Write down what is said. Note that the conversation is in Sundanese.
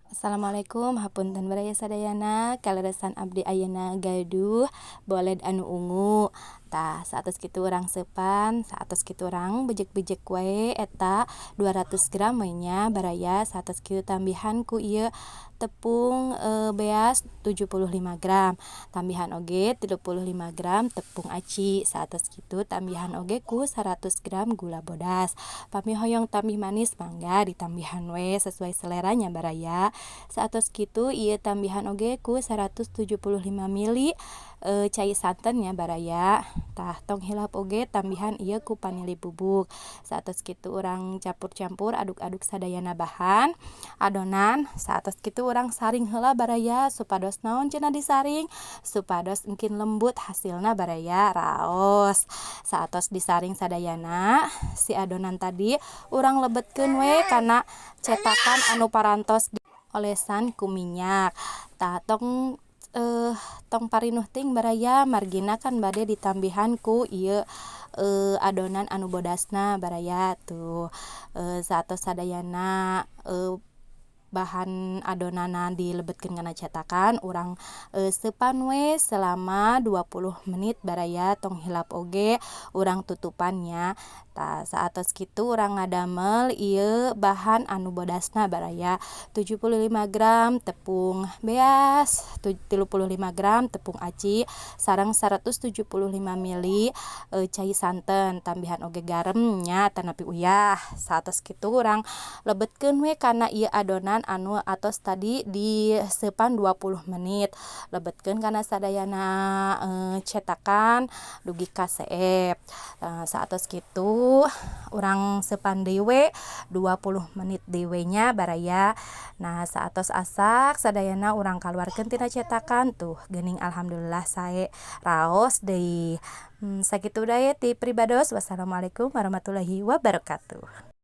Assalamualaikum, hapunten baraya sadayana. Kaleresan abdi ayeuna gaduh boled anu ungu. Tah, saatos kitu urang seupan, saatos kitu urang bejek-bejek wae eta 200 gram we nya, baraya. Saatos kitu tambihan ku ieu tepung beas 75 gram, tambihan oge 35 gram tepung aci. Saatos kitu tambihan oge ku 100 gram gula bodas. Pami hoyong tambih manis, mangga ditambihan we sesuai selera nya, baraya. Saatos kitu ieu tambihan oge ku 175 mili cai santen nya, baraya. Tah, tong hilap oge tambihan ieu ku vanili bubuk. Saatos kitu urang campur-campur, aduk-aduk sadayana bahan adonan. Saatos kitu urang saring heula, baraya. Supados naon cenah disaring? Supados engkin lembut hasilna, baraya, raos. Saatos disaring sadayana si adonan tadi, urang lebetkeun we kana cetakan anu parantos diolesan ku minyak. Tah, tong parinuh teuing, baraya, margina kan bade ditambihan ku ieu adonan anu bodasna, baraya. Tuh, saatos sadayana bahan adonanna dilebetkeun kana cetakan, urang seupan we selama 20 menit, baraya. Tong hilap oge urang tutupan nya. Tah, saatos kitu urang ngadamel ieu bahan anu bodasna, baraya. 75 gram tepung beas, 35 gram tepung aci, sareng 175 mili cai santen, tambihan oge garem nya atanapi uyah. Saatos kitu urang lebetkeun we kana ieu adonan anu atos tadi diseupan 20 menit, lebetkeun kana sadayana cetakan dugi ka seep. Saatos kitu urang seupan deui we 20 menit deui we nya, baraya. Nah, saatos asak sadayana, urang kaluarkeun tina cetakan. Tuh geuning, alhamdulillah sae, raos deui. Sakitu deui ti pribados. Wassalamualaikum warahmatullahi wabarakatuh.